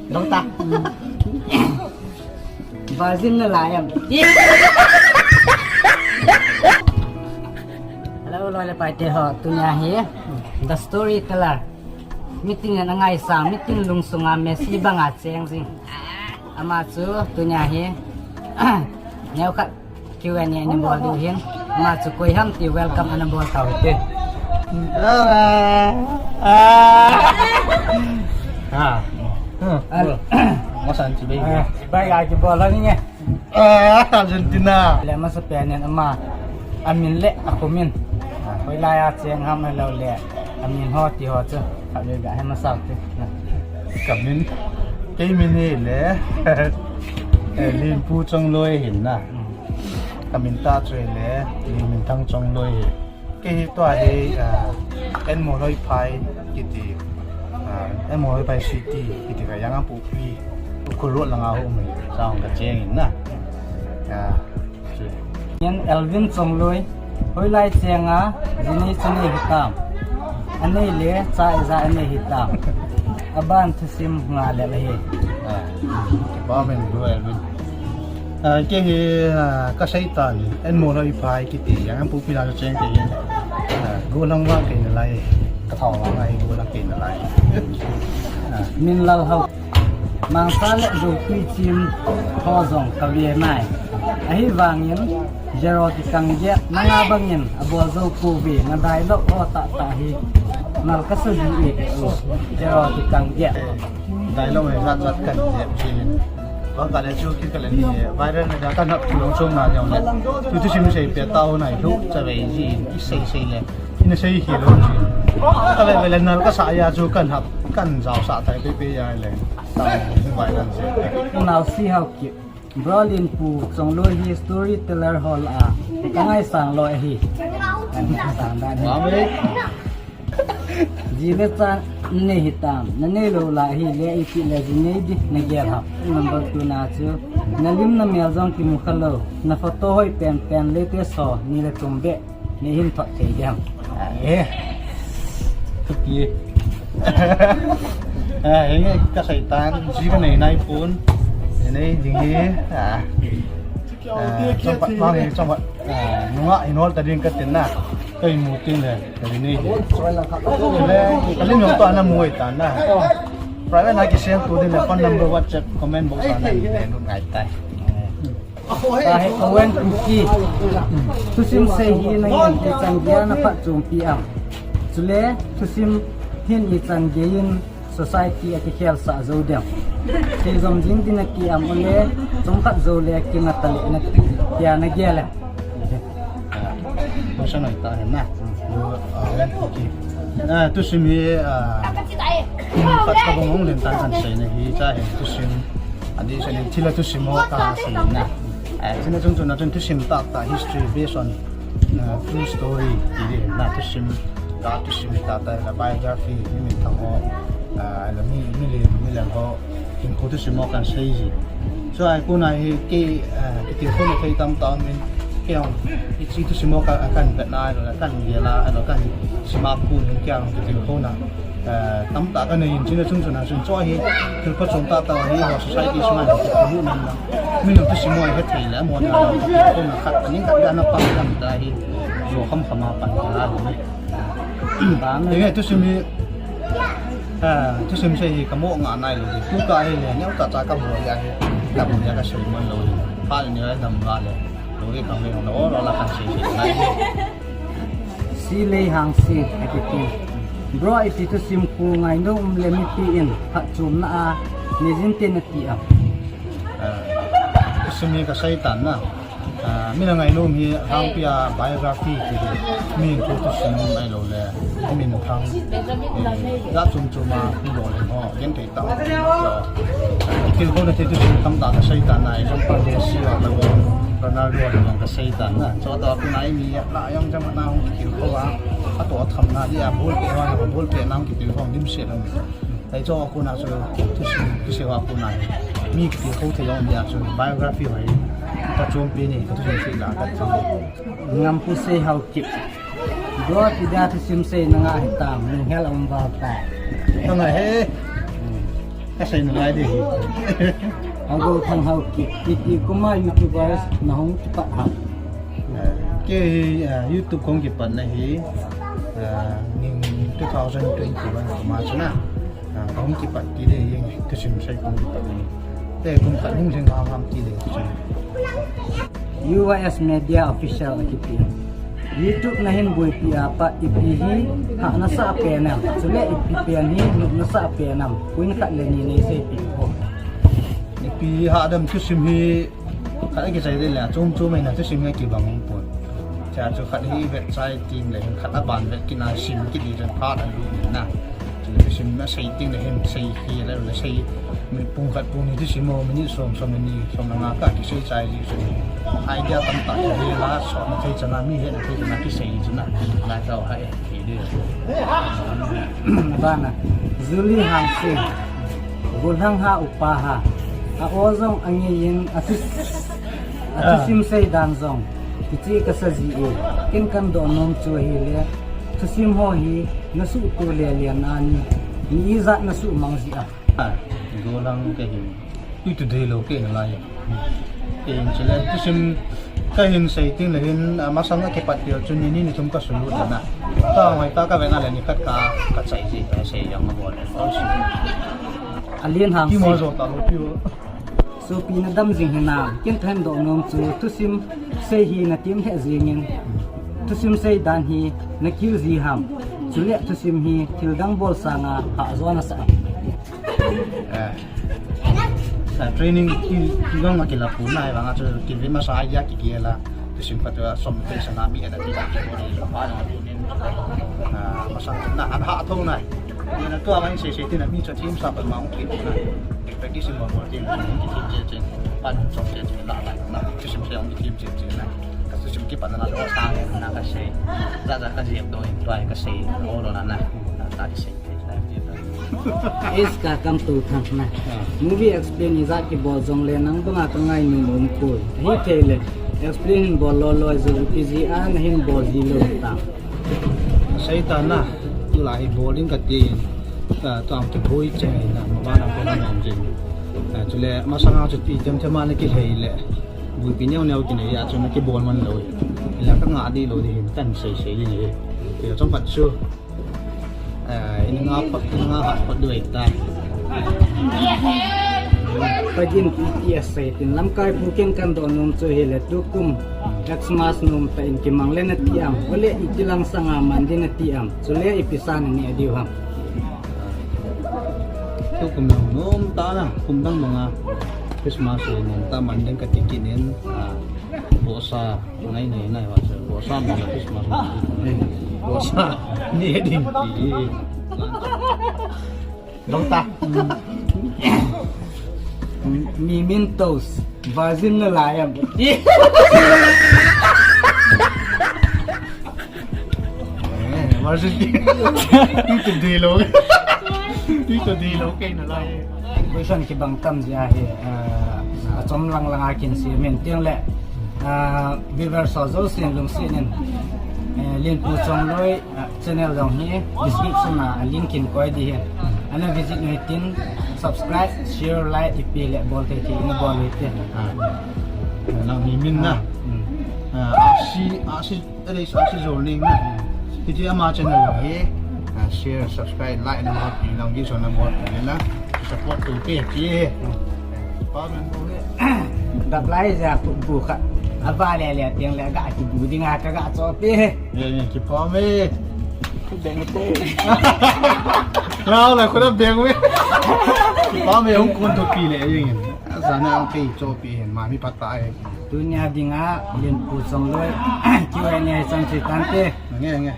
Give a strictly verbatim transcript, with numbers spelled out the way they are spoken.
Dong ta. Virgin na lai am. Hello, loi le paite ho, tunia hi The Storyteller. Mitin in angaisang, mitin lungsunga Messi banga cheng jing. Ama chu tunia hi neokhat Q and A ana bol diu hin. Ama chu koi ham ti welcome ana bol tau hite. Ah. Ah. Masan chu bei. Ah, bai a kibol la ni nge. Ah, Argentina. Le masa pen in ama amin le akhumin. Hoilai a cheng ham ahilou le amin ho ti ho chu. Khat vei ga he masa te. Kamin. Kei min hi le. Eh, Linpu Chongloi hin na. Kamin tah chu hi le Linminthang Chongloi hi. Kei hi tua hi, ah, Enmolhoi Phai kiti, ah, Enmolhoi Phai City kiti ka Yangon Pukpi, Ukhrul Road langa hung um hi, chang ka cheng in na. Ah, chu. Ngen Elvin Chongloi, hoilai chenga, jinei chanei hitam. Anei le, cha ija anei hitam. Aban thusim nga le la hi. Ah, kipa min bro Elvin. Ah, kei hi, ah, ka seitan, Enmolhoi Phai kiti, Yangon Pukpi la ka cheng kei hi. Ah, gollhang vang kei nalai, ka thao vang a hi gollhang kei nalai. Ah. Min Lalhao. Mangsa le Zo Tuichim ho jong ka ve nai. Ahivangin, Zero kikang get, nanga bangin, abol jou pouve, na dialogue ho tahtah hi, nal ka sa ji e, Zero kikang get. Dialogue hi jat jat kan jep jin. Bang ka le chu ki ka le ni, viral na ja kan hap chu long chom na jong le. Tu tu sim sei pe tao nai lu, cha ve ji, i sei sei le. I na sei hi lo ji. Ka ve ve le nal ka sa ya chu kan hap, kan jao sa tai pe pe ya le. Tao viral je. Nau si hao ki. Bro Linpu Chongloi hi storyteller ho lah a ka ngaisang loi ahi. Ka ngaisang dan hi. Mami. Ji le cha nei hitam, na nei lou lah ahi le ipi le jinei di na gel ham. Number two na chu, na lim na mel jong kimu kha lou, na photo hoi pen pen le te so, ni le tum be. Nei hin thot thei diam. Ah, eh. Thupi. Ah, henge ka seitan, ji ka nei nai pon. Nei ding hi. Ah. Ah, chomkhat mang hi, chomkhat. Ah, nunga hin hol ta ding ka tin na. Ka imu tin le, ka nei. Le, ka lim jong to ana mu hoi ta na. Private na kisem tu ding le, phone number, WhatsApp, comment box ana nei le, nu ngai tai. Ka he Owen Kuki. Thusim sei hi nangin ichan geiya na phatchompi am? Chule thusim hin ichan geiyin society a kikhelsah jou dem? Seijom jing din nati am, ole chomkhat jou le kinat le nati tia na gel em? Ah, question hoi ta hen na. Ah, Owen Kuki. Ah, thusim hi, ah, khat ka bang hung len tan kan sei na hi cha hen thusim. Adih seiyin thilha thusim ho ka seiyin na. Eh, chuna chung chuna chun thusim tahtah history based on, uh, true story ti ding na thusim, ka thusim tahtah la biography, mi minthang ho, uh, la mi, mi lien, mi leng ho, hinkho thusim ho kan sei ji. So, ai kona hi kei, uh, kei tilkhouna thei tamtah um in, kei jong, hiche thusim ho ka, kan vet na, kan gel a, kan sim a kon in kei jong kei tilkhouna. Eh, tamtah ka nei in, chuna chung chuna chun chu hi, thil phachom tahtah hi, ho society sunga hi, thil lut nin na. Mi jong thusim ho hi hethei le, amaho na, kona khat, aning khat, ana pang kan ta hi, jo kham kham a pan ta hi. Amen. Hi nge thusim hi, eh, thusim sei hi, ka mo nga nai lou hi. Tu ka hi le, neo ta cha ka mo ya hi, ka mo ya ka sei man lou hi. Pa ni lai dam ga le, lou hi ka mo lo, lo la kan sei sei nai hi. Si lei hang si, akiti. Bro, ipi thusim khu ngainom le mipi in phatchomna a neijin te nati am? Ah, thusim hi ka seitan na. Ah, mi na ngainom hi hangpi a biography ti hi. Mi thu thusim ahilou le, mi minthang. Eh, ja chom chom a, mi lou le ho, gen thei Kitilkhouna thei thusim tamtah ka seitan na, example Messi ho la, Ronaldo ho la ka seitan na. Chutah a kon a mi la jong jam na hung kitilkhou a, atoh a tham na dia, ball pe ho na, ball pe na hung kitilkhou dimset hung. Hiche a kon a chu thusim kisei a kon a mi kitilkhou thei jong dia chu biography ho hi. Ka chompi ni, ka thusim sei la ka chu. Ngampu Seihaokip. Bro, ipi dia thusim sei na nga hitam, lunghel a um val tai. Ka nga he. Kasei nalai ding hi. Ago Thang Haokip, iti kum a YouTubers nahung kipat ham? Ah, kei hi, ah, YouTube kahung kipatna hi, ah, kum two thousand twenty-one kum a chu na. Ah, kahung kipat ti ding hi, thusim sei kahung kipat ding. Te kum khat hung lhing ham ham ti ding chu. U Y S Media Official akiti. YouTube nahin buaipi a pat ipi hi hahna sah pen em? Chule ipi pen hi nopna sah pen em? Point khat le ni nei seipeh o. Ipi hah dem, thusim hi khat a kisei ding le, chom chom a hin thusim hi kibang pon. Chua chu khat hi vet chai teng le, khat a ban vet kit na, sim kit ding chun phat alut in na. Chu thusim a sei teng le hin sei hi le, le sei mi pung khat pung ni thusim ho, minute som, som le ni, som le nga kah kisei chai ji chu. Idea tamtah kihe la, sotna thei chan a, mi hetna thei chan a kisei chu na. Lai tau ha e, hi ding. Bana, Julie Hangsing, Golhang ha upa ha. A o jong angei in, a thu, a thusim sei dan jong kicheh kasa ji e. Ken kadoh nom chu ahile, thusim ho hi nasuhtoh le le na ni, mi ijat nasuhmang ji a. Ah, Golhang kahin, tui tu dei lou kei nalai. Kei in chule, thusim kahin sei teng le hin, ah, masang a kipat pi chu ni ni ni thum kasulut na. Ka ngai ta, kavet na le ni khat ka, kachai ji, kasei jong abol le. Alen Hangsing. Kimo jo ta lou pi o. Sopi nadam jing hinam, ken kahin doh nom chu, thusim sei hi natim lheh jing in, thusim sei dan hi nakil ji ham? Chule thusim hi thil dang bol sanga hahjo nasa am? Eh. Ah, training ki, ki gang ma kila pu na, hivang a chu kivei masa idea kigel a, thusim khat a som thei sana mi ana ti a, kibol le pa na tu nin, ah, masang na an ha tho na. Ni na tua mai sei sei ti na mi chu thim sa pa ma ong ki na. Practice mo mo ti na, ki thim che che, pan chom che che la la na, thusim sei ong ki thim che che na. Ka thusim kipatna la lo sa na kasei. Za za ka jep doh in tua kasei. O lo na na. Na ta kisei. Is ka kam tu thang na. Ah. Movie explain ijat kibol jong le nang banga kangai nom um poi. Hithei le explain hin bol lou lou jong P G R nahin bol ji lou ta. Sei ta na, tulai hi bol ding kati. Ta, tang kiboi cheng na, mabana ko na nom jing. Ah, chule masanga chu ti them them a na kilhei le. Buipi neo neo kinei a chu na kibol man lou. Ila ka nga di lou di hin tan sei sei di ni. Ti chong pat chu. Ah, in nga pat, in nga hat pat duai ta. Pagin P T S sei tin lamkai pu ken kadoh nom chu hile tukum Xmas nom ta in kimang le nati am, ole iti lang sanga man ding nati am, chule ipi sa nani adiu ham? Tukum lang nom ta na, kum dang banga Xmas nom ta man ding kati kit in, ah, bosa ngai nai nai wa, bosa mo Xmas. Bosa ni ding ti. Dong ta. Mementos, virgin na lai am? Eh, virgin. Itu dilo. Itu dilo kei nalai. Question kibang tam jia hi, ah, achom lang lang a kin si men tiang le, ah, viewers ho jousen lungset in, eh, Lenpu Chongloi, ah, channel jong hi description a link in koi di hin. Ana visit noi tin subscribe, share, like, ipi le bol thei thei na bol noi tin. Ah. Nang Memen na. Hmm. Ah, asi, asi, ada isa asi joining na. Hiti ama channel jong hi. Ah, share, subscribe, like na bol pi, nang video na bol pi na. Support tu pi, pi. Pa men bol. Gap lai ja ku bu kha. Aba le le tiang le ga ki bu ding a ka ga cho pi. Ye, ye, kipah me. Ku beng te. Ngau la, ku da beng me. Kipah me, hung kun to pi le, ye. Sa na ang pe cho pi hen, ma mi pat ta e. Tunia dinga, Lenpu Chongloi, Q and A chan si tan te. Nge, nge.